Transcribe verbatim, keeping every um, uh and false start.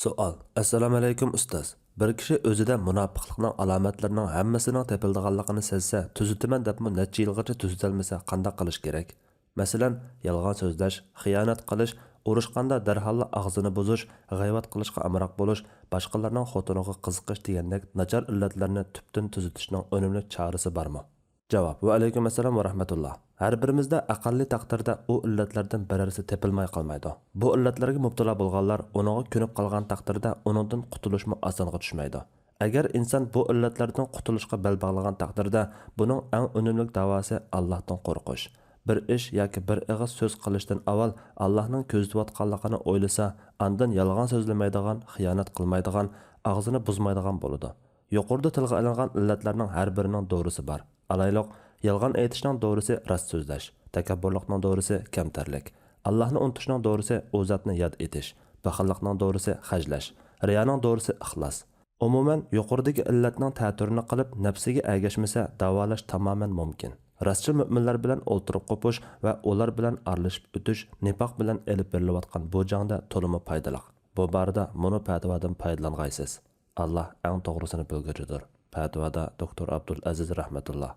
سوئال. ئەسسالامۇئەلەيكۇم ئۇستاز. بىر كىشى ئۆزىدە مۇناپىقلىقنىڭ ئالامەتلىرىنىڭ ھەممىسىنىڭ تېپىلىدىغانلىقىنى سەزسە، تۈزىتىمەن دەپمۇ نەچچە يىلغىچە تۈزىتەلمىسە قانداق قىلىش كېرەك؟ مەسىلەن، يالغان سۆزلەش، خىيانەت قىلىش، ئۇرۇشقاندا دەرھاللا ئاغزىنى بۇزۇش، غەيۋەت قىلىشقا ئامراق بولۇش، باشقىلارنىڭ خوتۇنىغا قىزىقىش دېگەندەك ناچار ئىللەتلەرنى تۈپتىن تۈزىتىشنىڭ ئۈنۈملۈك چارىسى بارمۇ؟ جاۋاب. ۋەئەلەيكۇم ئەسسالام ۋە رەھمەتۇللا. ھەر بىرىمىزدە ئەقەللىي تەقدىردە ئۇ ئىللەتلەردىن بىرەرسى تېپىلماي قالمايدۇ. بۇ ئىللەتلەرگە مۇپتىلا بولغانلار ئۇنىڭغا كۆنۈپ قالغان تەقدىردە ئۇنىڭدىن قۇتۇلۇشمۇ ئاسانغا چۈشمەيدۇ. ئەگەر ئىنسان بۇ ئىللەتلەردىن قۇتۇلۇشقا بەل باغلىغان تەقدىردە، بۇنىڭ ئەڭ ئۈنۈملۈك داۋاسى ئاللاھتىن قورقۇش. بىر ئىش ياكى بىر ئېغىز سۆز قىلىشتىن ئاۋۋال ئاللاھنىڭ كۆزىتىۋاتقانلىقىنى ئويلىسا، ئاندىن يالغان سۆزلىمەيدىغان، خىيانەت قىلمايدىغان، ئاغزىنى بۇزمايدىغان بولىدۇ. يۇقىرىدا تىلغا ئېلىنغان ئىللەتلەرنىڭ ھەر بىرىنىڭ دورىسى بار. ئالايلۇق، يالغان ئېيتىشنىڭ دورىسى راست سۆزلەش، تەكەببۇرلۇقنىڭ دورىسى كەمتەرلىك، ئاللاھنى ئۇنتۇشنىڭ دورىسى ئۇ زاتنى ياد ئېتىش، بېخىللىقنىڭ دورىسى خەجلەش، رىيانىڭ دورىسى ئىخلاس. ئومۇمەن، يۇقىرىدىكى ئىللەتنىڭ تەتۈرىنى قىلىپ، نەپسىگە ئەگەشمىسە، داۋالاش تامامەن مۇمكىن. راستچىل مۆمىنلەر بىلەن ئولتۇرۇپ قوپۇش ۋە ئۇلار بىلەن ئارىلىشىپ ئۆتۈش نىپاق بىلەن ئېلىپ بېرىلىۋاتقان بۇ جەڭدە تولىمۇ پايدىلىق. بۇ بارىدا مۇنۇ پەتىۋادىن پايدىلانغايسىز. ئاللا ئەڭ توغرىسىنى بىلگۈچىدۇر. پەتىۋادا دوكتور ئابدۇلئەزىز رەھمەتۇللا.